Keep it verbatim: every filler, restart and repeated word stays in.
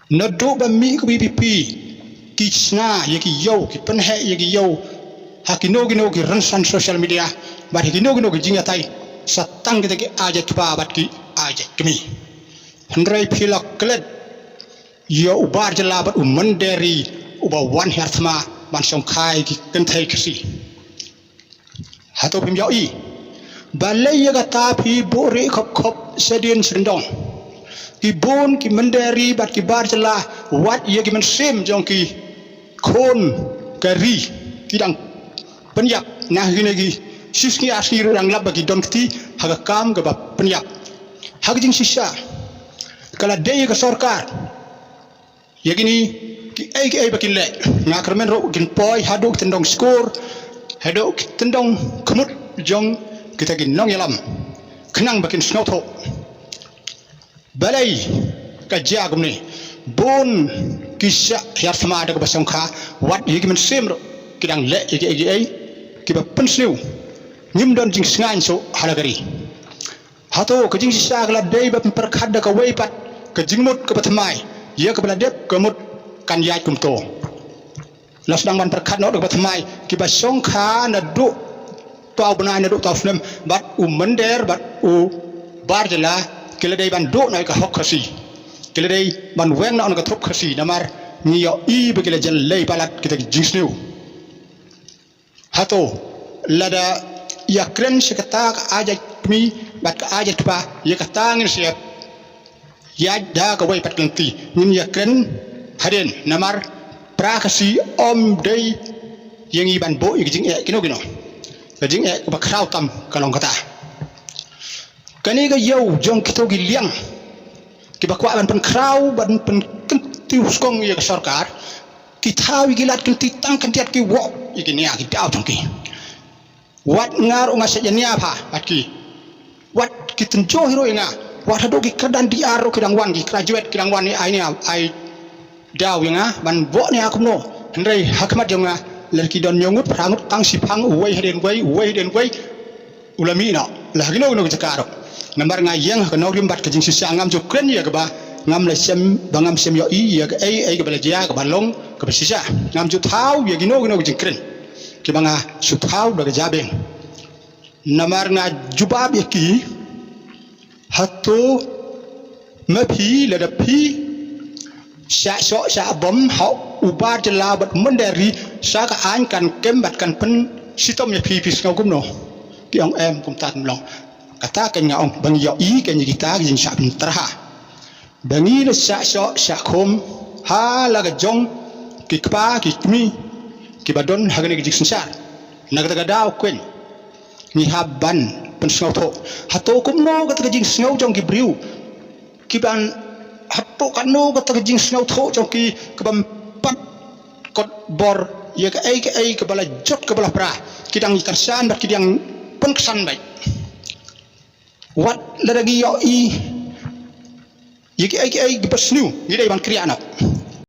Naduh ba mih ka VPP ki shna ïa ki ïew, ki pynheh ïa ki ïew ha kino kino ki rynsan social media bad ha kino kino ki jingïatai, sa tang kita ki ajaid kpa bad ki ajaid kmie. Hynrei phi la klet ïa u Barjala bad u Mynder Ri uba wan hiar thma ban shongkai ki kynthei Khasi. Hato phim ïohi? Balei ïa kata phi buhrieh khop khop shadien sha kyndong? Ki bun ki Mynder Ri bad ki Barjala, wat ïa ki mynsiem jong ki khun ka ri, ki dang pynïap na kine ki shi sngi ar sngi ruh dang lap ba ki don kti ha ka kam kaba pynïap. Ha ka jingshisha ka la dei ïa ka sorkar ïa kine kiei kiei ba kin leh. Nga kyrmen ruh kin poi haduh ki tyndong skur, haduh ki tyndong khmut jong kita ki nongïalam, khnang ba kin sngewthuh. Balei ka jia kumne? Bun ki shah hiar thma da kaba shongkha, wat ïa ki mynsiem ruh ki dang leh ïa kiei kiei kiba pynsniew. Ngim don jingsngewsih ha la ka ri. Hato ka jingshisha ka la dei ban pyrkhat da kawei pat ka jingmut kaba thymmai, ïa kaba la dep ka mut kan ïaid kumto? La sdang ban pyrkhat noh da kaba thymmai, kiba shongkha naduh taw bnai, naduh taw snem, bad u Mynder bad u Barjala ki la dei ban duh noh ïa ka hok Khasi. Ki la dei ban weng noh na ka thup Khasi, namar ngi ïohi ba ki la jyllei palat kita ki jingsniew. Hato lada ïakren sha kata ka ajaid kmie bad ka ajaid kpa, ïa kata ngin sa ïaid da kawei pat ka lynti, ngin ïakren hadien, namar pra Khasi ym dei ïa ngi ban buh ïa ka jingeh kino kino. Ka jingeh kaba khraw tam ka long kata. Kane ka ïew jong kito ki liang kiba kwah ban pynkhraw, ban pynkyntiew skong ïa ka sorkar, ki thaw ïa ki lad kynti tang khyndiat, ki wok ïa ki nia ki daw jong ki. Wat nga ruh nga shait ïa nia bha bad ki. Wat ki tynjuh hi ruh ïa nga. Wat haduh ki kyrdan D R ruh ki dang wan, ki graduate ki dang wan ïa ai nia, ai daw ïa nga ban wok nia kumno. Hynrei ha khmat jong nga, lada ki don hynñiew ngut, phra ngut, tang shiphang, uwei hadien uwei, uwei hadien uwei, u la mih noh la ha kino kino ki jaka ruh. Namar nga ïeng ha ka nongrim bad ka jingshisha, ngam ju kren ïa kaba ngam la shem, ba ngam shem ïohi ïa kaei kaei kaba la jia, kaba long, kaba shisha. Ngam ju thaw ïa kino kino ki jingkren kiba nga shu thaw da ka jabieng. Namar nga jubab ïa ki. Hato ma phi, lada phi shah shoh shah bom ha u Barjala bad Mynder Ri, sa ka aiñ kan kem bad kan pynshitom ïa phi, phi sngew kumno? Ki ong em, kumta kam long. Kata kan nga ong ba ngi ïohi kan ïa kita ki jingshah pyntrha. Ba ngi la shah shoh shah khum ha la ka jong ki kpa ki kmie kiba don ha kane ka jingsynshar. Na kata ka daw keiñ ngi hap ban pynsngewthuh. Hato kumno kata ka jingsngew jong ki briew kiban, hato kano kata ka jingsngewthuh jong ki kaba ym pat kot bor ïa kaei kaei kaba la jot kaba la pra, ki dang ïa kyrshan bad ki dang pynksan bad. Wat lada ngi ïohi ïa kiei kiei kiba sniew, ngi dei ban kriah noh.